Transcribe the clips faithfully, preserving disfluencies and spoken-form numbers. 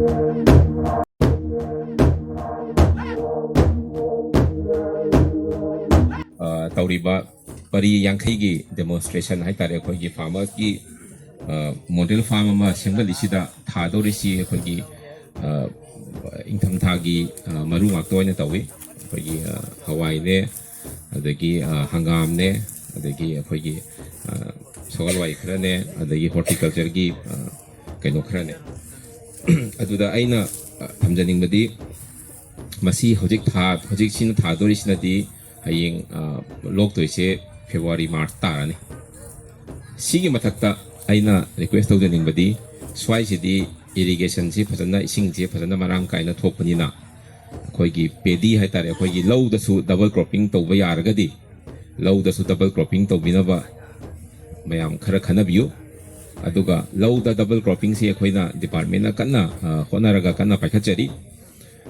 ꯑ, ꯇꯧꯔꯤꯕ ꯄꯔꯤ ꯌꯥꯡꯈꯩꯒꯤ demonstration ꯍꯥꯏꯇꯥꯔꯦ, ꯑꯩꯈꯣꯏꯒꯤ farmerꯒꯤ, ꯑ, model farm ꯑꯃ ꯁꯦꯝꯒꯠꯂꯤꯁꯤꯗ ꯊꯥꯗꯧꯔꯤꯁꯤ ꯑꯩꯈꯣꯏꯒꯤ, ꯑ, ꯏꯪꯊꯝꯊꯥꯒꯤ, ꯑ, ꯃꯔꯨ ꯉꯥꯛꯇ ꯑꯣꯏꯅ ꯇꯧꯏ꯫ ꯑꯩꯈꯣꯏꯒꯤ, ꯑ, ꯍꯋꯥꯏꯅꯦ, ꯑꯗꯒꯤ, ꯑ, ꯍꯪꯒꯥꯝꯅꯦ, ꯑꯗꯒꯤ ꯑꯩꯈꯣꯏꯒꯤ, ꯑ, ꯁꯒꯣꯜ ꯍꯋꯥꯏ ꯈꯔꯅꯦ, ꯑꯗꯒꯤ horticultureꯒꯤ, ꯑ, ꯀꯩꯅꯣ ꯈꯔꯅꯦ꯫ ꯑꯗꯨꯗ ꯑꯩꯅ, ꯑ, ꯊꯝꯖꯅꯤꯡꯕꯗꯤ, ꯃꯁꯤ ꯍꯧꯖꯤꯛ ꯊꯥ, ꯍꯧꯖꯤꯛꯁꯤꯅ ꯊꯥꯗꯣꯔꯤꯁꯤꯅꯗꯤ ꯍꯌꯦꯡ, ꯑ, ꯂꯣꯛꯇꯣꯏꯁꯦ February March ꯇꯥꯔꯅꯤ꯫ ꯁꯤꯒꯤ ꯃꯊꯛꯇ ꯑꯩꯅ request ꯇꯧꯖꯅꯤꯡꯕꯗꯤ, ꯁ꯭ꯋꯥꯏꯁꯤꯗꯤ irrigationꯁꯤ ꯐꯖꯅ, ꯏꯁꯤꯡꯁꯤ ꯐꯖꯅ ꯃꯔꯥꯡ ꯀꯥꯏꯅ ꯊꯣꯛꯄꯅꯤꯅ, ꯑꯩꯈꯣꯏꯒꯤ paddy ꯍꯥꯏꯇꯥꯔꯦ, ꯑꯩꯈꯣꯏꯒꯤ ꯂꯧꯗꯁꯨ double cropping ꯇꯧꯕ ꯌꯥꯔꯒꯗꯤ, ꯂꯧꯗꯁꯨ double cropping ꯇꯧꯕꯤꯅꯕ ꯃꯌꯥꯝ ꯈꯔ ꯈꯟꯅꯕꯤꯌꯨ꯫ ꯑꯗꯨꯒ ꯂꯧꯗ double croppingꯁꯤ ꯑꯩꯈꯣꯏꯅ departmentꯅ ꯀꯟꯅ, ꯑ, ꯍꯣꯠꯅꯔꯒ ꯀꯟꯅ ꯄꯥꯏꯈꯠꯆꯔꯤ꯫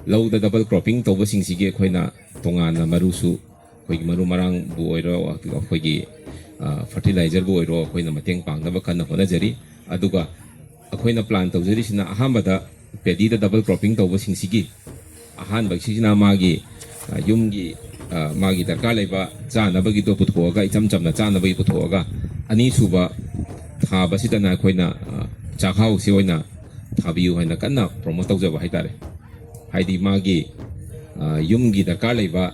ꯂꯧꯗ double cropping ꯇꯧꯕꯁꯤꯡꯁꯤꯒꯤ ꯑꯩꯈꯣꯏꯅ ꯇꯣꯉꯥꯟꯅ ꯃꯔꯨꯁꯨ, ꯑꯩꯈꯣꯏꯒꯤ ꯃꯔꯨ ꯃꯔꯥꯡꯕꯨ ꯑꯣꯏꯔꯣ, ꯑꯩꯈꯣꯏꯒꯤ, ꯑ, fertilizerꯕꯨ ꯑꯣꯏꯔꯣ, ꯑꯩꯈꯣꯏꯅ ꯃꯇꯦꯡ ꯄꯥꯡꯅꯕ ꯀꯟꯅ ꯍꯣꯠꯅꯖꯔꯤ꯫ ꯑꯗꯨꯒ ꯑꯩꯈꯣꯏꯅ plan ꯇꯧꯖꯔꯤꯁꯤꯅ ꯑꯍꯥꯟꯕꯗ paddyꯗ double cropping ꯇꯧꯕꯁꯤꯡꯁꯤꯒꯤ ꯑꯍꯥꯟꯕꯁꯤꯅ ꯃꯥꯒꯤ, ꯑ, ꯌꯨꯝꯒꯤ, ꯑ, ꯃꯥꯒꯤ ꯗꯔꯀꯥꯔ ꯂꯩꯕ ꯆꯥꯅꯕꯒꯤꯗꯣ ꯄꯨꯊꯣꯛꯑꯒ, ꯏꯆꯝ ꯆꯝꯅ ꯆꯥꯅꯕꯒꯤ ꯄꯨꯊꯣꯛꯑꯒ, ꯑꯅꯤꯁꯨꯕ ꯊꯥꯕꯁꯤꯗꯅ ꯑꯩꯈꯣꯏꯅ, ꯑ, ꯆꯥꯛꯍꯥꯎꯁꯤ ꯑꯣꯏꯅ ꯊꯥꯕꯤꯌꯨ ꯍꯥꯏꯅ ꯀꯟꯅ promote ꯇꯧꯖꯕ ꯍꯥꯏꯇꯥꯔꯦ꯫ ꯍꯥꯏꯗꯤ ꯃꯥꯒꯤ, ꯑ, ꯌꯨꯝꯒꯤ ꯗꯔꯀꯥꯔ ꯂꯩꯕ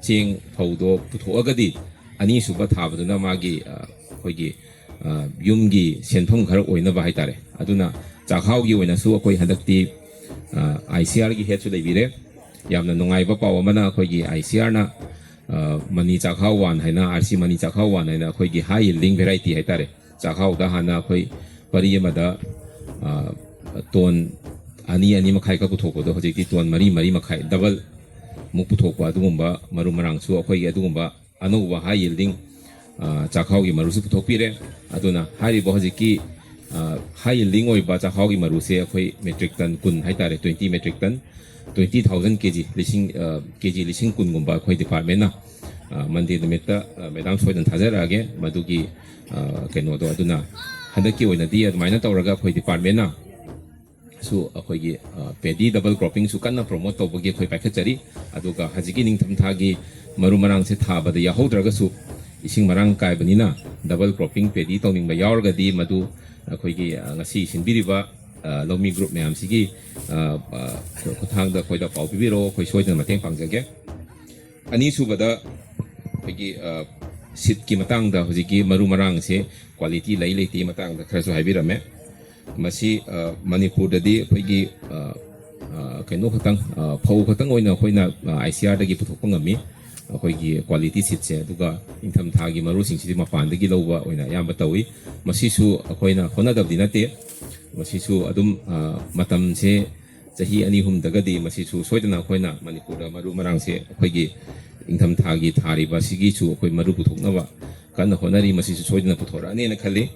ꯆꯦꯡ ꯐꯧꯗꯣ ꯄꯨꯊꯣꯛꯑꯒꯗꯤ, ꯑꯅꯤꯁꯨꯕ ꯊꯥꯕꯗꯨꯅ ꯃꯥꯒꯤ, ꯑ, ꯑꯩꯈꯣꯏꯒꯤ, ꯑ, ꯌꯨꯝꯒꯤ ꯁꯦꯟꯐꯝ ꯈꯔ ꯑꯣꯏꯅꯕ ꯍꯥꯏꯇꯥꯔꯦ꯫ ꯑꯗꯨꯅ ꯆꯥꯛꯍꯥꯎꯒꯤ ꯑꯣꯏꯅꯁꯨ ꯑꯩꯈꯣꯏ ꯍꯟꯗꯛꯇꯤ, ꯑ, ICRꯒꯤ headꯁꯨ ꯂꯩꯕꯤꯔꯦ꯫ ꯌꯥꯝꯅ ꯅꯨꯡꯉꯥꯏꯕ ꯄꯥꯎ ꯑꯃꯅ, ꯑꯩꯈꯣꯏꯒꯤ ICRꯅ, ꯑ, ꯃꯅꯤ ꯆꯥꯛꯍꯥꯎ ꯋꯥꯟ ꯍꯥꯏꯅ, RC ꯃꯅꯤ ꯆꯥꯛꯍꯥꯎ ꯋꯥꯟ ꯍꯥꯏꯅ ꯑꯩꯈꯣꯏꯒꯤ high yielding variety ꯍꯥꯏꯇꯥꯔꯦ, ꯆꯥꯛꯍꯥꯎꯗ ꯍꯥꯟꯅ ꯑꯩꯈꯣꯏ ꯄꯔꯤ ꯑꯃꯗ, ꯑ, ꯇꯣꯟ ꯑꯅꯤ, ꯑꯅꯤ ꯃꯈꯥꯏ ꯈꯛ ꯄꯨꯊꯣꯛꯄꯗꯣ ꯍꯧꯖꯤꯛꯇꯤ ꯇꯣꯟ ꯃꯔꯤ, ꯃꯔꯤ ꯃꯈꯥꯏ, double ꯃꯨꯛ ꯄꯨꯊꯣꯛꯄ ꯑꯗꯨꯒꯨꯝꯕ ꯃꯔꯨ ꯃꯔꯥꯡꯁꯨ ꯑꯩꯈꯣꯏꯒꯤ ꯑꯗꯨꯒꯨꯝꯕ ꯑꯅꯧꯕ high yielding, ꯑ, ꯆꯥꯛꯍꯥꯎꯒꯤ ꯃꯔꯨꯁꯨ ꯄꯨꯊꯣꯛꯄꯤꯔꯦ꯫ ꯑꯗꯨꯅ ꯍꯥꯏꯔꯤꯕ ꯍꯧꯖꯤꯛꯀꯤ, ꯑ, high yielding ꯑꯣꯏꯕ ꯆꯥꯛꯍꯥꯎꯒꯤ ꯃꯔꯨꯁꯦ ꯑꯩꯈꯣꯏ metric ton ꯀꯨꯟ ꯍꯥꯏꯇꯥꯔꯦ, twenty metric ton, twenty thousand ꯀꯦ ꯖꯤ, ꯂꯤꯁꯤꯡ, ꯑ, ꯀꯦ ꯖꯤ ꯂꯤꯁꯤꯡ ꯀꯨꯟꯒꯨꯝꯕ ꯑꯩꯈꯣꯏ departmentꯅ, ꯑ, Monday ꯅꯨꯃꯤꯠꯇ, ꯑ, madam ꯁꯣꯏꯗꯅ ꯊꯥꯖꯔꯛꯑꯒꯦ ꯃꯗꯨꯒꯤ, ꯑ, ꯀꯩꯅꯣꯗꯣ꯫ ꯑꯗꯨꯅ ꯍꯟꯗꯛꯀꯤ ꯑꯣꯏꯅꯗꯤ ꯑꯗꯨꯃꯥꯏꯅ ꯇꯧꯔꯒ ꯑꯩꯈꯣꯏ departmentꯅ ꯁꯨ ꯑꯩꯈꯣꯏꯒꯤ ꯄꯦꯗꯤ ꯗꯕꯜ ꯀ꯭ꯔꯣꯞꯄꯤꯡꯁꯨ ꯀꯟꯅ ꯄ꯭ꯔꯣꯃꯣꯠ ꯇꯧꯕꯒꯤ ꯑꯩꯈꯣꯏ ꯄꯥꯏꯈꯠꯆꯔꯤ꯫ ꯑꯗꯨꯒ ꯍꯧꯖꯤꯛꯀꯤ ꯅꯤꯡꯊꯝꯊꯥꯒꯤ ꯃꯔꯨ ꯃꯔꯥꯡꯁꯦ ꯊꯥꯕꯗ ꯌꯥꯎꯍꯧꯗ꯭ꯔꯒꯁꯨ, ꯏꯁꯤꯡ ꯃꯔꯥꯡ ꯀꯥꯏꯕꯅꯤꯅ ꯗꯕꯜ ꯀ꯭ꯔꯣꯞꯄꯤꯡ ꯄꯦꯗꯤ ꯇꯧꯅꯤꯡꯕ ꯌꯥꯎꯔꯒꯗꯤ, ꯃꯗꯨ ꯑꯩꯈꯣꯏꯒꯤ ꯉꯁꯤ ꯁꯤꯟꯕꯤꯔꯤꯕ ꯂꯧꯃꯤ ꯒ꯭ꯔꯨꯞ ꯃꯌꯥꯝꯁꯤꯒꯤ ꯈꯨꯠꯊꯥꯡꯗ ꯑꯩꯈꯣꯏꯗ ꯄꯥꯎ ꯄꯤꯕꯤꯔꯛꯑꯣ꯫ ꯑꯩꯈꯣꯏ ꯁꯣꯏꯗꯅ ꯃꯇꯦꯡ ꯄꯥꯡꯖꯒꯦ꯫ ꯑꯅꯤꯁꯨꯕꯗ, ꯑꯩꯈꯣꯏꯒꯤ ꯁꯤꯠꯀꯤ ꯃꯇꯥꯡꯗ, ꯍꯧꯖꯤꯛꯀꯤ ꯃꯔꯨ ꯃꯔꯥꯡꯁꯦ ꯀ꯭ꯋꯥꯂꯤꯇꯤ ꯂꯩ ꯂꯩꯇꯦ ꯃꯇꯥꯡꯗ ꯈꯔꯁꯨ ꯍꯥꯏꯕꯤꯔꯝꯃꯦ꯫ ꯃꯁꯤ ꯃꯅꯤꯄꯨꯔꯗꯗꯤ ꯑꯩꯈꯣꯏꯒꯤ ꯀꯩꯅꯣ ꯈꯛꯇꯪ, ꯐꯧ ꯈꯛꯇꯪ ꯑꯣꯏꯅ ꯑꯩꯈꯣꯏꯅ ꯑꯥꯏ ꯁꯤ ꯑꯥꯔꯗꯒꯤ ꯄꯨꯊꯣꯛꯄ ꯉꯝꯃꯤ, ꯑꯩꯈꯣꯏꯒꯤ ꯀ꯭ꯋꯥꯂꯤꯇꯤ ꯁꯤꯠꯁꯦ꯫ ꯑꯗꯨꯒ ꯏꯪꯊꯝꯊꯥꯒꯤ ꯃꯔꯨꯁꯤꯡꯁꯤꯗꯤ ꯃꯄꯥꯟꯗꯒꯤ ꯂꯧꯕ ꯑꯣꯏꯅ ꯑꯌꯥꯝꯕ ꯇꯧꯏ꯫ ꯃꯁꯤꯁꯨ ꯑꯩꯈꯣꯏꯅ ꯍꯣꯠꯅꯗꯕꯗꯤ ꯅꯠꯇꯦ, ꯃꯁꯤꯁꯨ ꯑꯗꯨꯝ ꯃꯇꯝꯁꯦ ꯆꯍꯤ ꯑꯅꯤ ꯑꯍꯨꯝꯗꯒꯗꯤ ꯃꯁꯤꯁꯨ ꯁꯣꯏꯗꯅ ꯑꯩꯈꯣꯏꯅ ꯃꯅꯤꯄꯨꯔꯗ ꯃꯔꯨ ꯃꯔꯥꯡꯁꯦ ꯑꯩꯈꯣꯏꯒꯤ ꯏꯪꯊꯝꯊꯥꯒꯤ ꯊꯥꯔꯤꯕ ꯑꯁꯤꯒꯤꯁꯨ ꯑꯩꯈꯣꯏ ꯃꯔꯨ ꯄꯨꯊꯣꯛꯅꯕ ꯀꯟꯅ ꯍꯣꯠꯅꯔꯤ꯫ ꯃꯁꯤꯁꯨ ꯁꯣꯏꯗꯅ ꯄꯨꯊꯣꯔꯛꯑꯅꯦꯅ ꯈꯜꯂꯤ꯫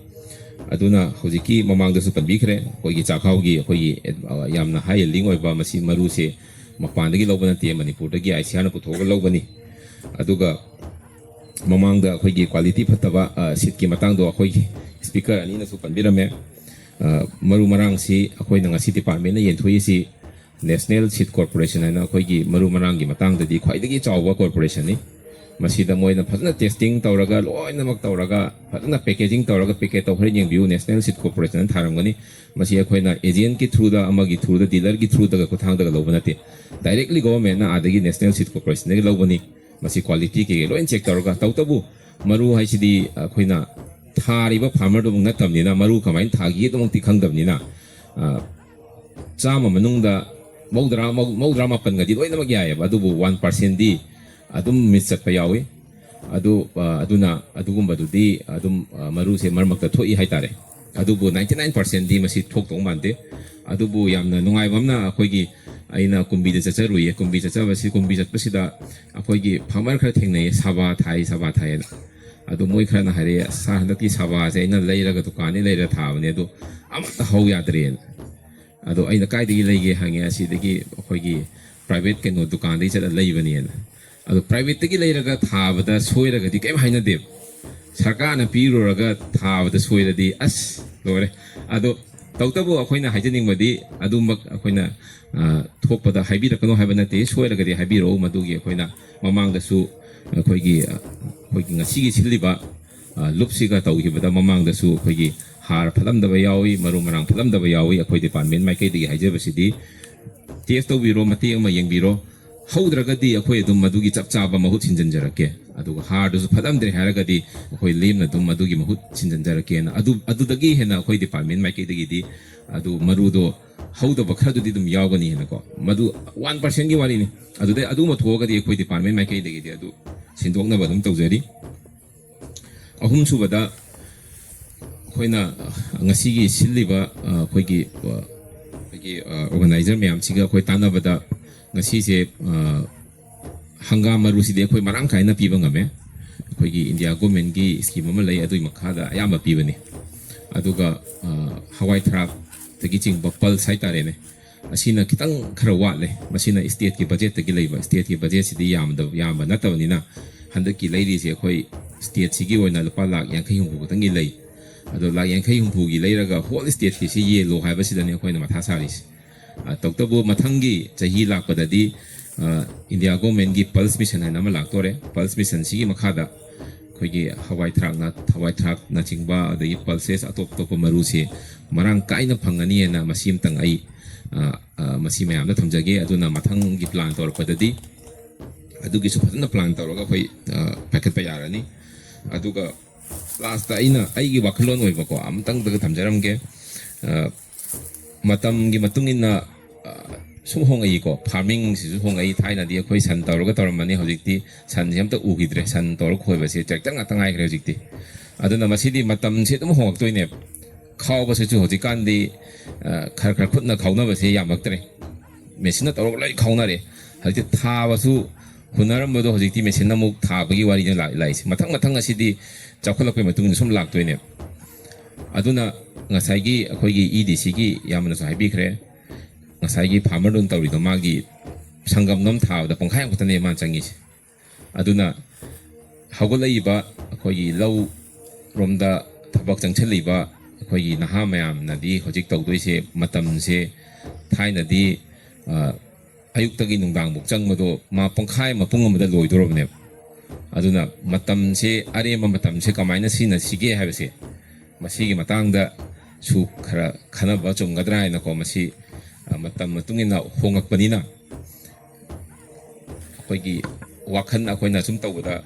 ꯑꯗꯨꯅ ꯍꯧꯖꯤꯛꯀꯤ ꯃꯃꯥꯡꯗꯁꯨ ꯄꯟꯕꯤꯈ꯭ꯔꯦ, ꯑꯩꯈꯣꯏꯒꯤ ꯆꯥꯛꯍꯥꯎꯒꯤ ꯑꯩꯈꯣꯏꯒꯤ ꯌꯥꯝꯅ ꯍꯥꯏ ꯌꯦꯜꯗꯤꯡ ꯑꯣꯏꯕ ꯃꯁꯤ ꯃꯔꯨꯁꯦ ꯃꯄꯥꯟꯗꯒꯤ ꯂꯧꯕ ꯅꯠꯇꯦ, ꯃꯅꯤꯄꯨꯔꯗꯒꯤ ꯑꯥꯏ ꯁꯤ ꯑꯥꯔꯅ ꯄꯨꯊꯣꯛꯑꯒ ꯂꯧꯕꯅꯤ꯫ ꯑꯗꯨꯒ ꯃꯃꯥꯡꯗ ꯑꯩꯈꯣꯏꯒꯤ ꯀ꯭ꯋꯥꯂꯤꯇꯤ ꯐꯠꯇꯕ ꯁꯤꯠꯀꯤ ꯃꯇꯥꯡꯗꯣ ꯑꯩꯈꯣꯏꯒꯤ ꯁ꯭ꯄꯤꯀꯔ ꯑꯅꯤꯅꯁꯨ ꯄꯟꯕꯤꯔꯝꯃꯦ꯫ ꯃꯔꯨ ꯃꯔꯥꯡꯁꯤ ꯑꯩꯈꯣꯏꯅ ꯉꯁꯤ ꯗꯤꯄꯥꯔꯠꯃꯦꯟꯅ ꯌꯦꯟꯊꯣꯛꯏꯁꯤ ꯅꯦꯁꯅꯦꯜ ꯁꯤꯠ ꯀꯣꯔꯄꯣꯔꯦꯁꯟ ꯍꯥꯏꯅ ꯑꯩꯈꯣꯏꯒꯤ ꯃꯔꯨ ꯃꯔꯥꯡꯒꯤ ꯃꯇꯥꯡꯗꯗꯤ ꯈ꯭ꯋꯥꯏꯗꯒꯤ ꯆꯥꯎꯕ ꯀꯣꯔꯄꯣꯔꯦꯁꯟꯅꯤ꯫ ꯃꯁꯤꯗ ꯃꯣꯏꯅ ꯐꯖꯅ ꯇꯦꯁꯇꯤꯡ ꯇꯧꯔꯒ, ꯂꯣꯏꯅꯃꯛ ꯇꯧꯔꯒ, ꯐꯖꯅ ꯄꯦꯀꯦꯖꯤꯡ ꯇꯧꯔꯒ, ꯄꯦꯀꯦꯠ ꯇꯧ, ꯍꯣꯔꯦꯟ ꯌꯦꯡꯕꯤꯌꯨ, ꯅꯦꯁꯅꯦꯜ ꯁꯤꯠ ꯀꯣꯔꯄꯣꯔꯦꯁꯟꯅ ꯊꯥꯔꯝꯒꯅꯤ꯫ ꯃꯁꯤ ꯑꯩꯈꯣꯏꯅ ꯑꯦꯖꯦꯟꯠꯀꯤ ꯊ꯭ꯔꯨꯗ, ꯑꯃꯒꯤ ꯊ꯭ꯔꯨꯗ, ꯗꯤꯂꯔꯒꯤ ꯊ꯭ꯔꯨꯗꯒ ꯈꯨꯠꯊꯥꯡꯗꯒ ꯂꯧꯕ ꯅꯠꯇꯦ, ꯗꯥꯏꯔꯦꯛꯂꯤ ꯒꯣꯚꯔꯟꯃꯦꯟꯠꯅ ꯑꯥꯗꯒꯤ ꯅꯦꯁꯅꯦꯜ ꯁꯤꯠ ꯀꯣꯔꯄꯣꯔꯦꯁꯟꯗꯒꯤ ꯂꯧꯕꯅꯤ꯫ ꯃꯁꯤ ꯀ꯭ꯋꯥꯂꯤꯇꯤ ꯀꯩꯀꯩ ꯂꯣꯏꯅ ꯆꯦꯛ ꯇꯧꯔꯒ꯫ ꯇꯧꯕꯇꯕꯨ ꯃꯔꯨ ꯍꯥꯏꯁꯤꯗꯤ ꯑꯩꯈꯣꯏꯅ ꯊꯥꯔꯤꯕ ꯐꯥꯔꯃꯔꯗꯨꯃꯛ ꯅꯠꯇꯕꯅꯤꯅ, ꯃꯔꯨ ꯀꯃꯥꯏꯅ ꯊꯥꯈꯤꯒꯦꯗꯨꯃꯛꯇꯤ ꯈꯪꯗꯕꯅꯤꯅ, ꯆꯥꯝꯃ ꯃꯅꯨꯡꯗ ꯃꯧꯗ꯭ꯔꯥ, ꯃꯧ-, ꯃꯧꯗ꯭ꯔꯥ ꯃꯥꯄꯟꯒꯗꯤ ꯂꯣꯏꯅꯃꯛ ꯌꯥꯏꯑꯕ, ꯑꯗꯨꯕꯨ ꯋꯥꯟ ꯄꯥꯔꯁꯦꯟꯗꯤ ꯑꯗꯨꯝ ꯃꯤꯁ ꯆꯠꯄ ꯌꯥꯎꯏ꯫ ꯑꯗꯨ, ꯑ, ꯑꯗꯨꯅ ꯑꯗꯨꯒꯨꯝꯕꯗꯨꯗꯤ ꯑꯗꯨꯝ, ꯑ, ꯃꯔꯨꯁꯦ ꯃꯔꯛ ꯃꯔꯛꯇ ꯊꯣꯛꯏ ꯍꯥꯏꯇꯥꯔꯦ꯫ ꯑꯗꯨꯕꯨ ꯅꯥꯏꯟꯇꯤ ꯅꯥꯏꯟ ꯄꯥꯔꯁꯦꯟꯗꯤ ꯃꯁꯤ ꯊꯣꯛꯇꯧ ꯃꯥꯟꯗꯦ꯫ ꯑꯗꯨꯕꯨ ꯌꯥꯝꯅ ꯅꯨꯡꯉꯥꯏꯕ ꯑꯃꯅ, ꯑꯩꯈꯣꯏꯒꯤ, ꯑꯩꯅ ꯀꯨꯝꯕꯤꯗ ꯆꯠꯆꯔꯨꯏꯌꯦ꯫ ꯀꯨꯝꯕꯤ ꯆꯠꯆꯕꯁꯤ, ꯀꯨꯝꯕꯤ ꯆꯠꯄꯁꯤꯗ ꯑꯩꯈꯣꯏꯒꯤ ꯐꯥꯔꯃꯔ ꯈꯔ ꯊꯦꯡꯅꯩꯌꯦ, ꯁꯥꯕꯥ ꯊꯥꯏ, ꯁꯥꯕꯥ ꯊꯥꯏꯌꯦꯅ꯫ ꯑꯗꯨ ꯃꯣꯏ ꯈꯔꯅ ꯍꯥꯏꯔꯛꯑꯦ, "ꯑꯁ, ꯁꯥꯔ, ꯍꯟꯗꯛꯇꯤ ꯁꯥꯕꯥꯁꯦ ꯑꯩꯅ ꯂꯩꯔꯒ, ꯗꯨꯀꯥꯟꯗꯒꯤ ꯂꯩꯔꯒ ꯊꯥꯕꯅꯦ, ꯑꯗꯣ ꯑꯃꯠꯇ ꯍꯧ ꯌꯥꯗ꯭ꯔꯦꯅ"꯫ ꯑꯗꯣ ꯑꯩꯅ, "ꯀꯥꯏꯗꯒꯤ ꯂꯩꯒꯦ?" ꯍꯪꯉꯦ꯫ "ꯑꯁꯤꯗꯒꯤ, ꯑꯩꯈꯣꯏꯒꯤ ꯄ꯭ꯔꯥꯏꯚꯦꯠ ꯀꯩꯅꯣ ꯗꯨꯀꯥꯟꯗꯒꯤ ꯆꯠꯂ ꯂꯩꯕꯅꯦꯅ"꯫ ꯑꯗꯣ ꯄ꯭ꯔꯥꯏꯚꯦꯠꯇꯒꯤ ꯂꯩꯔꯒ ꯊꯥꯕꯗ ꯁꯣꯏꯔꯒꯗꯤ ꯀꯩꯝ ꯍꯥꯏꯅꯗꯦꯕ꯫ ꯁꯔꯀꯥꯔꯅ ꯄꯤꯔꯨꯔꯒ ꯊꯥꯕꯗ ꯁꯣꯏꯔꯗꯤ ꯑꯁ ꯂꯣꯏꯔꯦ꯫ ꯑꯗꯣ ꯇꯧꯕꯇꯕꯨ ꯑꯩꯈꯣꯏꯅ ꯍꯥꯏꯖꯅꯤꯡꯕꯗꯤ ꯑꯗꯨꯃꯛ ꯑꯩꯈꯣꯏꯅ, ꯑ, ꯊꯣꯛꯄꯗ ꯍꯥꯏꯕꯤꯔꯛꯀꯅꯨ ꯍꯥꯏꯕ ꯅꯠꯇꯦ, ꯁꯣꯏꯔꯒꯗꯤ ꯍꯥꯏꯕꯤꯔꯛꯎ꯫ ꯃꯗꯨꯒꯤ ꯑꯩꯈꯣꯏꯅ ꯃꯃꯥꯡꯗꯁꯨ ꯑꯩꯈꯣꯏꯒꯤ, ꯑ, ꯑꯩꯈꯣꯏꯒꯤ ꯉꯁꯤꯒꯤ ꯁꯤꯜꯂꯤꯕ, ꯑ, ꯂꯨꯞꯁꯤꯒ ꯇꯧꯈꯤꯕꯗ ꯃꯃꯥꯡꯗꯁꯨ ꯑꯩꯈꯣꯏꯒꯤ ꯍꯥꯔ ꯐꯠꯂꯝꯗꯕ ꯌꯥꯎꯏ, ꯃꯔꯨ ꯃꯔꯥꯡ ꯐꯠꯂꯝꯗꯕ ꯌꯥꯎꯏ꯫ ꯑꯩꯈꯣꯏ ꯗꯤꯄꯥꯔꯠꯃꯦꯟ ꯃꯥꯏꯀꯩꯗꯒꯤ ꯍꯥꯏꯖꯕꯁꯤꯗꯤ ꯇꯦꯁ ꯇꯧꯕꯤꯔꯣ, ꯃꯇꯦꯛ ꯑꯃ ꯌꯦꯡꯕꯤꯔꯣ꯫ ꯍꯧꯗ꯭ꯔꯒꯗꯤ ꯑꯩꯈꯣꯏ ꯑꯗꯨꯝ ꯃꯗꯨꯒꯤ ꯆꯞ ꯆꯥꯕ ꯃꯍꯨꯠ ꯁꯤꯟꯖꯟꯖꯔꯛꯀꯦ꯫ ꯑꯗꯨꯒ ꯍꯥꯔꯗꯨꯁꯨ ꯐꯠꯂꯝꯗ꯭ꯔꯦ ꯍꯥꯏꯔꯒꯗꯤ ꯑꯩꯈꯣꯏ ꯂꯦꯝꯅ ꯑꯗꯨꯝ ꯃꯗꯨꯒꯤ ꯃꯍꯨꯠ ꯁꯤꯟꯖꯟꯖꯔꯛꯀꯦꯅ ꯑꯗꯨ, ꯑꯗꯨꯗꯒꯤ ꯍꯦꯟꯅ ꯑꯩꯈꯣꯏ ꯗꯤꯄꯥꯔꯠꯃꯦꯟ ꯃꯥꯏꯀꯩꯗꯒꯤꯗꯤ ꯑꯗꯨ ꯃꯔꯨꯗꯣ ꯍꯧꯗꯕ ꯈꯔꯗꯨꯗꯤ ꯑꯗꯨꯝ ꯌꯥꯎꯒꯅꯤ ꯍꯥꯏꯅꯀꯣ꯫ ꯃꯗꯨ ꯋꯥꯟ ꯄꯥꯔꯁꯦꯟꯒꯤ ꯋꯥꯔꯤꯅꯤ꯫ ꯑꯗꯨꯗꯩ ꯑꯗꯨ ꯑꯃ ꯊꯣꯛꯑꯒꯗꯤ ꯑꯩꯈꯣꯏ ꯗꯤꯄꯥꯔꯠꯃꯦꯟ ꯃꯥꯏꯀꯩꯗꯒꯤꯗꯤ ꯑꯗꯨ ꯁꯤꯟꯗꯣꯛꯅꯕ ꯑꯗꯨꯝ ꯇꯧꯖꯔꯤ꯫ ꯑꯍꯨꯝꯁꯨꯕꯗ ꯑꯩꯈꯣꯏꯅ, ꯑ, ꯉꯁꯤꯒꯤ ꯁꯤꯜꯂꯤꯕ, ꯑ, ꯑꯩꯈꯣꯏꯒꯤ, ꯑ, ꯑꯩꯈꯣꯏꯒꯤ, ꯑ, ꯑꯣꯔꯒꯅꯥꯏꯖꯔ ꯃꯌꯥꯝꯁꯤꯒ ꯑꯩꯈꯣꯏ ꯇꯥꯟꯅꯕꯗ ꯉꯁꯤꯁꯦ, ꯑ, ꯍꯪꯒꯥꯝ ꯃꯔꯨꯁꯤꯗꯤ ꯑꯩꯈꯣꯏ ꯃꯔꯥꯡ ꯀꯥꯏꯅ ꯄꯤꯕ ꯉꯝꯃꯦ꯫ ꯑꯩꯈꯣꯏꯒꯤ ꯏꯟꯗꯤꯌꯥ ꯒꯣꯔꯃꯦꯟꯒꯤ ꯁ꯭ꯀꯤꯝ ꯑꯃ ꯂꯩ, ꯑꯗꯨꯒꯤ ꯃꯈꯥꯗ ꯑꯌꯥꯝꯕ ꯄꯤꯕꯅꯤ꯫ ꯑꯗꯨꯒ, ꯑ, ꯍꯋꯥꯏ ꯊꯔꯥꯛꯇꯒꯤ ꯆꯤꯡꯕ ꯄꯜꯁ ꯍꯥꯏꯇꯥꯔꯦꯅꯦ, ꯑꯁꯤꯅ ꯈꯤꯇꯪ ꯈꯔ ꯋꯥꯠꯂꯦ꯫ ꯃꯁꯤꯅ ꯁ꯭ꯇꯦꯠꯀꯤ ꯕꯖꯦꯠꯇꯒꯤ ꯂꯩꯕ, ꯁ꯭ꯇꯦꯠꯀꯤ ꯕꯖꯦꯠꯁꯤꯗꯤ ꯌꯥꯝꯗꯕ, ꯌꯥꯝꯕ ꯅꯠꯇꯕꯅꯤꯅ ꯍꯟꯗꯛꯀꯤ ꯂꯩꯔꯤꯁꯦ ꯑꯩꯈꯣꯏ ꯁ꯭ꯇꯦꯠꯁꯤꯒꯤ ꯑꯣꯏꯅ ꯂꯨꯄꯥ ꯂꯥꯛ ꯌꯥꯡꯈꯩ ꯍꯨꯝꯐꯨ ꯈꯛꯇꯪꯒꯤ ꯂꯩ꯫ ꯑꯗꯣ ꯂꯥꯛ ꯌꯥꯡꯈꯩ ꯍꯨꯝꯐꯨꯒꯤ ꯂꯩꯔꯒ ꯍꯣꯜ ꯁ꯭ꯇꯦꯠꯀꯤꯁꯤ ꯌꯦꯜꯂꯣ ꯍꯥꯏꯕꯁꯤꯗꯅꯤ ꯑꯩꯈꯣꯏꯅ ꯃꯊꯥ ꯁꯥꯔꯤꯁꯦ꯫ ꯑ, ꯇꯧꯕꯇꯕꯨ ꯃꯊꯪꯒꯤ ꯆꯍꯤ ꯂꯥꯛꯄꯗꯗꯤ, ꯑ, ꯏꯟꯗꯤꯌꯥ ꯒꯣꯔꯃꯦꯟꯒꯤ ꯄꯜꯁ ꯃꯤꯁꯟ ꯍꯥꯏꯅ ꯑꯃ ꯂꯥꯛꯇꯣꯔꯦ꯫ ꯄꯜꯁ ꯃꯤꯁꯟꯁꯤꯒꯤ ꯃꯈꯥꯗ ꯑꯩꯈꯣꯏꯒꯤ ꯍꯋꯥꯏ ꯊꯔꯥꯛꯅ, ꯍꯋꯥꯏ ꯊꯔꯥꯛꯅꯆꯤꯡꯕ, ꯑꯗꯒꯤ ꯄꯜꯁꯦꯁ ꯑꯇꯣꯞ ꯑꯇꯣꯞꯄ ꯃꯔꯨꯁꯦ ꯃꯔꯥꯡ ꯀꯥꯏꯅ ꯐꯪꯒꯅꯤꯅ ꯃꯁꯤ ꯑꯃꯇꯪ ꯑꯩ, ꯑ, ꯑ, ꯃꯁꯤ ꯃꯌꯥꯝꯗ ꯊꯝꯖꯒꯦ꯫ ꯑꯗꯨꯅ ꯃꯊꯪꯒꯤ ꯄ꯭ꯂꯥꯟ ꯇꯧꯔꯛꯄꯗꯗꯤ ꯑꯗꯨꯒꯤꯁꯨ ꯐꯖꯅ ꯄ꯭ꯂꯥꯟ ꯇꯧꯔꯒ ꯑꯩꯈꯣꯏ, ꯑ, ꯄꯥꯏꯈꯠꯄ ꯌꯥꯔꯅꯤ꯫ ꯑꯗꯨꯒ ꯂꯥꯁꯇ ꯑꯩꯅ ꯑꯩꯒꯤ ꯋꯥꯈꯜꯂꯣꯟ ꯑꯣꯏꯕꯀꯣ ꯑꯃꯇꯪꯗꯒ ꯊꯝꯖꯔꯝꯒꯦ꯫ ꯑ, ꯃꯇꯝꯒꯤ ꯃꯇꯨꯡ ꯏꯟꯅ, ꯑ, ꯁꯨꯝ ꯍꯣꯡꯉꯛꯏꯀꯣ, ꯐꯥꯔꯃꯤꯡꯁꯤꯁꯨ ꯍꯣꯡꯉꯛꯏ꯫ ꯊꯥꯏꯅꯗꯤ ꯑꯩꯈꯣꯏ ꯁꯟ ꯇꯧꯔꯒ ꯇꯧꯔꯝꯕꯅꯤ, ꯍꯧꯖꯤꯛꯇꯤ ꯁꯟꯁꯦ ꯑꯝꯇ ꯎꯈꯤꯗ꯭ꯔꯦ, ꯁꯟ ꯇꯧꯔꯒ ꯈꯣꯏꯕꯁꯦ ꯇ꯭ꯔꯦꯛꯇꯔ ꯉꯥꯛꯇ ꯉꯥꯏꯈ꯭ꯔꯦ ꯍꯧꯖꯤꯛꯇꯤ꯫ ꯑꯗꯨꯅ ꯃꯁꯤꯗꯤ ꯃꯇꯝꯁꯦ ꯑꯗꯨꯝ ꯍꯣꯡꯉꯛꯇꯣꯏꯅꯦꯕ꯫ ꯈꯥꯎꯕꯁꯤꯁꯨ ꯍꯧꯖꯤꯛꯀꯥꯟꯗꯤ, ꯑ, ꯈꯔ ꯈꯔ ꯈꯨꯠꯅ ꯈꯥꯎꯅꯕꯁꯦ ꯌꯥꯝꯃꯛꯇ꯭ꯔꯦ, ꯃꯦꯆꯤꯟꯅ ꯇꯧꯔꯒ ꯂꯣꯏ ꯈꯥꯎꯅꯔꯦ꯫ ꯍꯧꯖꯤꯛꯇꯤ ꯊꯥꯕꯁꯨ ꯍꯨꯟꯅꯔꯝꯕꯗꯣ ꯍꯧꯖꯤꯛꯇꯤ ꯃꯦꯆꯤꯟꯅ ꯑꯃꯨꯛ ꯊꯥꯕꯒꯤ ꯋꯥꯔꯤꯅ ꯂꯥꯛ-, ꯂꯥꯛꯏꯁꯦ꯫ ꯃꯊꯪ ꯃꯊꯪ ꯑꯁꯤꯗꯤ ꯆꯥꯎꯈꯠꯂꯛꯄꯒꯤ ꯃꯇꯨꯡ ꯏꯟꯅ ꯁꯨꯝ ꯂꯥꯛꯇꯣꯏꯅꯦꯕ꯫ ꯑꯗꯨꯅ ꯉꯁꯥꯏꯒꯤ ꯑꯩꯈꯣꯏꯒꯤ ꯏ ꯗꯤ ꯁꯤꯒꯤ ꯏꯌꯥꯝꯕꯅꯁꯨ ꯍꯥꯏꯕꯤꯈ꯭ꯔꯦ, ꯉꯁꯥꯏꯒꯤ ꯐꯥꯔꯃꯔꯗꯨꯅ ꯇꯧꯔꯤꯗꯣ ꯃꯥꯒꯤ ꯁꯪꯒꯝꯗꯣ ꯑꯃ ꯊꯥꯕꯗ ꯄꯨꯡꯈꯥꯏ ꯑꯃꯈꯛꯇꯅꯦ ꯃꯥꯅ ꯆꯪꯉꯤꯁꯦ꯫ ꯑꯗꯨꯅ ꯍꯧꯒꯠꯂꯛꯏꯕ ꯑꯩꯈꯣꯏꯒꯤ ꯂꯧ ꯔꯣꯝꯗ ꯊꯕꯛ ꯆꯪꯁꯤꯜꯂꯤꯕ ꯑꯩꯈꯣꯏꯒꯤ ꯅꯍꯥ ꯃꯌꯥꯝꯅꯗꯤ ꯍꯧꯖꯤꯛ ꯇꯧꯗꯣꯏꯁꯦ, ꯃꯇꯝꯁꯦ ꯊꯥꯏꯅꯗꯤ, ꯑ, ꯑꯌꯨꯛꯇꯒꯤ ꯅꯨꯡꯗꯥꯡꯐꯥꯎ ꯆꯪꯕꯗꯣ ꯃꯥ ꯄꯨꯡꯈꯥꯏ ꯑꯃ, ꯄꯨꯡ ꯑꯃꯗ ꯂꯣꯏꯗꯣꯔꯕꯅꯦꯕ꯫ ꯑꯗꯨꯅ ꯃꯇꯝꯁꯦ, ꯑꯔꯦꯝꯕ ꯃꯇꯝꯁꯦ ꯀꯃꯥꯏꯅ ꯁꯤꯖꯤꯟꯅꯁꯤꯒꯦ ꯍꯥꯏꯕꯁꯦ, ꯃꯁꯤꯒꯤ ꯃꯇꯥꯡꯗꯁꯨ ꯈꯔ ꯈꯟꯅꯕ ꯆꯨꯝꯒꯗ꯭ꯔꯥ ꯍꯥꯏꯅꯀꯣ, ꯃꯁꯤ, ꯑ, ꯃꯇꯝ ꯃꯇꯨꯡ ꯏꯟꯅ ꯍꯣꯡꯉꯛꯄꯅꯤꯅ, ꯑꯩꯈꯣꯏꯒꯤ ꯋꯥꯈꯜ ꯑꯩꯈꯣꯏꯅ ꯁꯨꯝ ꯇꯧꯕꯗ,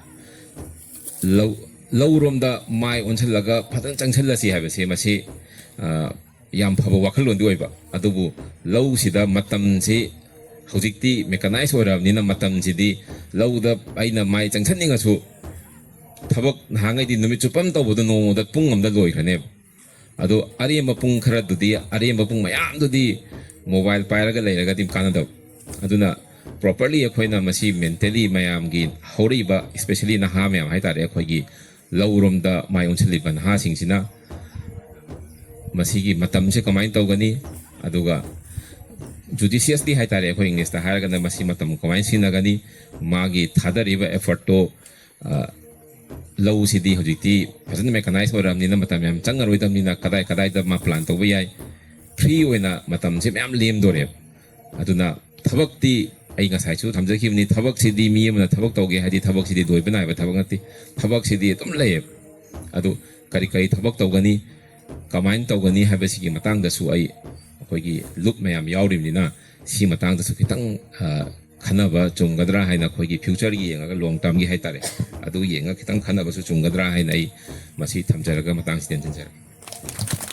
ꯂꯧ, ꯂꯧꯔꯣꯝꯗ ꯃꯥꯏ ꯑꯣꯟꯁꯤꯜꯂꯒ ꯐꯖꯅ ꯆꯪꯁꯤꯜꯂꯁꯤ ꯍꯥꯏꯕꯁꯦ, ꯃꯁꯤ, ꯑ, ꯌꯥꯝ ꯐꯕ ꯋꯥꯈꯜꯂꯣꯟꯗꯤ ꯑꯣꯏꯕ꯫ ꯑꯗꯨꯕꯨ ꯂꯧꯁꯤꯗ ꯃꯇꯝꯁꯤ ꯍꯧꯖꯤꯛꯇꯤ ꯃꯦꯀꯅꯥꯏꯁ ꯑꯣꯏꯔꯕꯅꯤꯅ, ꯃꯇꯝꯁꯤꯗꯤ ꯂꯧꯗ ꯑꯩꯅ ꯃꯥꯏ ꯆꯪꯁꯟꯅꯤꯡꯉꯁꯨ, ꯊꯕꯛ ꯅꯍꯥꯟꯉꯩꯗꯤ ꯅꯨꯃꯤꯠ ꯆꯨꯞꯄ ꯑꯃ ꯇꯧꯕꯗꯣ ꯅꯣꯡꯃꯗ ꯄꯨꯡ ꯑꯃꯗ ꯂꯣꯏꯈ꯭ꯔꯅꯦꯕ꯫ ꯑꯗꯣ ꯑꯔꯦꯝꯕ ꯄꯨꯡ ꯈꯔꯗꯨꯗꯤ, ꯑꯔꯦꯝꯕ ꯄꯨꯡ ꯃꯌꯥꯝꯗꯨꯗꯤ ꯃꯣꯕꯥꯏꯜ ꯄꯥꯏꯔꯒ ꯂꯩꯔꯒꯗꯤ ꯀꯥꯟꯅꯗꯕ꯫ ꯑꯗꯨꯅ ꯄ꯭ꯔꯣꯄꯔꯂꯤ ꯑꯩꯈꯣꯏꯅ ꯃꯁꯤ ꯃꯦꯟꯇꯦꯂꯤ ꯃꯌꯥꯝꯒꯤ, ꯍꯧꯔꯛꯏꯕ, ꯏꯁꯄꯦꯁꯦꯜꯂꯤ ꯅꯍꯥ ꯃꯌꯥꯝ ꯍꯥꯏꯇꯥꯔꯦ, ꯑꯩꯈꯣꯏꯒꯤ ꯂꯧꯔꯣꯝꯗ ꯃꯥꯏ ꯑꯣꯟꯁꯤꯜꯂꯤꯕ ꯅꯍꯥꯁꯤꯡꯁꯤꯅ ꯃꯁꯤꯒꯤ ꯃꯇꯝꯁꯦ ꯀꯃꯥꯏꯅ ꯇꯧꯒꯅꯤ, ꯑꯗꯨꯒ ꯖꯨꯗꯤꯁꯤꯌꯁꯂꯤ ꯍꯥꯏꯇꯥꯔꯦ, ꯑꯩꯈꯣꯏ ꯏꯪꯂꯤꯁꯇ ꯍꯥꯏꯔꯒꯅ, ꯃꯁꯤ ꯃꯇꯝ ꯀꯃꯥꯏꯅ ꯁꯤꯖꯤꯟꯅꯒꯅꯤ, ꯃꯥꯒꯤ ꯊꯥꯗꯔꯤꯕ ꯑꯦꯐꯔꯠꯇꯣ, ꯑ, ꯂꯧꯁꯤꯗꯤ ꯍꯧꯖꯤꯛꯇꯤ ꯐꯖꯅ ꯃꯦꯀꯅꯥꯏꯁ ꯑꯣꯏꯔꯕꯅꯤꯅ, ꯃꯇꯝ ꯌꯥꯝ ꯆꯪꯉꯔꯣꯏꯗꯕꯅꯤꯅ, ꯀꯗꯥꯏ ꯀꯗꯥꯏꯗ ꯃꯥ ꯄ꯭ꯂꯥꯟ ꯇꯧꯕ ꯌꯥꯏ, ꯐ꯭ꯔꯤ ꯑꯣꯏꯅ ꯃꯇꯝꯁꯦ ꯃꯌꯥꯝ ꯂꯦꯝꯗꯣꯔꯦꯕ꯫ ꯑꯗꯨꯅ ꯊꯕꯛꯇꯤ, ꯑꯩ ꯉꯁꯥꯏꯁꯨ ꯊꯝꯖꯈꯤꯕꯅꯤ, ꯊꯕꯛꯁꯤꯗꯤ ꯃꯤ ꯑꯃꯅ ꯊꯕꯛ ꯇꯧꯒꯦ ꯍꯥꯏꯗꯤ ꯊꯕꯛꯁꯤꯗꯤ ꯂꯣꯏꯕ ꯅꯥꯏꯕ ꯊꯕꯛ ꯅꯠꯇꯦ, ꯊꯕꯛꯁꯤꯗꯤ ꯑꯗꯨꯝ ꯂꯩꯌꯦꯕ꯫ ꯑꯗꯨ ꯀꯔꯤ ꯀꯔꯤ ꯊꯕꯛ ꯇꯧꯒꯅꯤ, ꯀꯃꯥꯏꯅ ꯇꯧꯒꯅꯤ ꯍꯥꯏꯕꯁꯤꯒꯤ ꯃꯇꯥꯡꯗꯁꯨ ꯑꯩ, ꯑꯩꯈꯣꯏꯒꯤ ꯂꯨꯞ ꯃꯌꯥꯝ ꯌꯥꯎꯔꯤꯕꯅꯤꯅ, ꯁꯤ ꯃꯇꯥꯡꯗꯁꯨ ꯈꯤꯇꯪ, ꯑ, ꯈꯟꯅꯕ ꯆꯨꯝꯒꯗ꯭ꯔꯥ ꯍꯥꯏꯅ, ꯑꯩꯈꯣꯏꯒꯤ ꯐ꯭ꯌꯨꯆꯔꯒꯤ ꯌꯦꯡꯉꯒ, ꯂꯣꯡ ꯇꯔꯝꯒꯤ ꯍꯥꯏꯇꯥꯔꯦ, ꯑꯗꯨ ꯌꯦꯡꯉꯒ ꯈꯤꯇꯪ ꯈꯟꯅꯕꯁꯨ ꯆꯨꯝꯒꯗ꯭ꯔꯥ ꯍꯥꯏꯅ ꯑꯩ ꯃꯁꯤ ꯊꯝꯖꯔꯒ ꯃꯇꯥꯡꯁꯤꯗ ꯇꯦꯟꯁꯤꯟꯖꯔꯒꯦ꯫